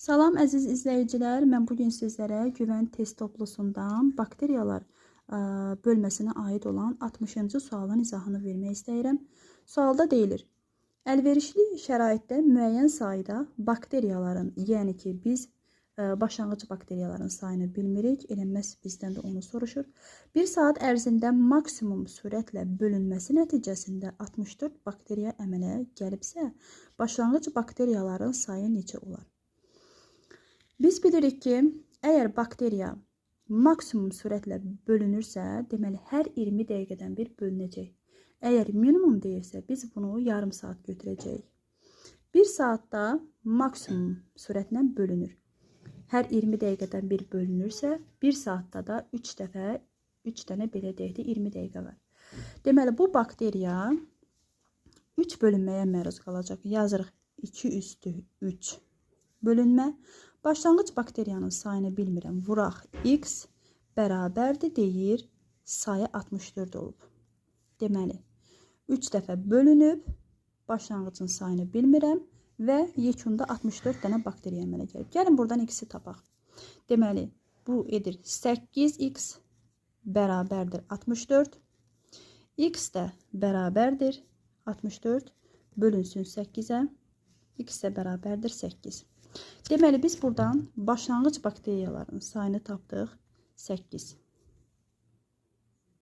Salam əziz izləyicilər, mən bugün sizlərə Güvən test toplusundan bakteriyalar bölməsinə aid olan 60-cı sualın izahını vermək istəyirəm. Sualda deyilir, əlverişli şəraitdə müəyyən sayda bakteriyaların, yəni ki, biz başlanğıc bakteriyaların sayını bilmirik, elə məhz bizdən də onu soruşur. Bir saat ərzində maksimum sürətlə bölünməsi nəticəsində 64 bakteriya əmələ gəlibsə, başlanğıc bakteriyaların sayı neçə olar? Biz bilirik ki, əgər bakteriya maksimum sürətlə bölünürsə, deməli hər 20 dəqiqədən bir bölünəcək. Əgər minimum deyirsə, biz bunu yarım saat götürəcəyik. Bir saatda maksimum sürətlə bölünür. Hər 20 dəqiqədən bir bölünürsə, bir saatda da 3 dəfə, 3 dənə belə deyək də 20 dəqiqə var. Deməli, bu bakteriya 3 bölünməyə məruz qalacaq. Yazırıq 2 üstü 3 bölünmə. Başlanğıc bakteriyanın sayını bilmirəm. Vuraq x bərabərdir deyir, sayı 64 olub. Deməli, 3 dəfə bölünüb, başlanğıcın sayını bilmirəm və yekunda 64 dənə bakteriya əmələ gəlib. Gəlin buradan x-i tapaq. Deməli, bu edir 8x bərabərdir 64. X də bərabərdir 64 bölünsün 8-ə. X də bərabərdir 8. Deməli, biz buradan başlanğıc bakteriyaların sayını tapdıq 8.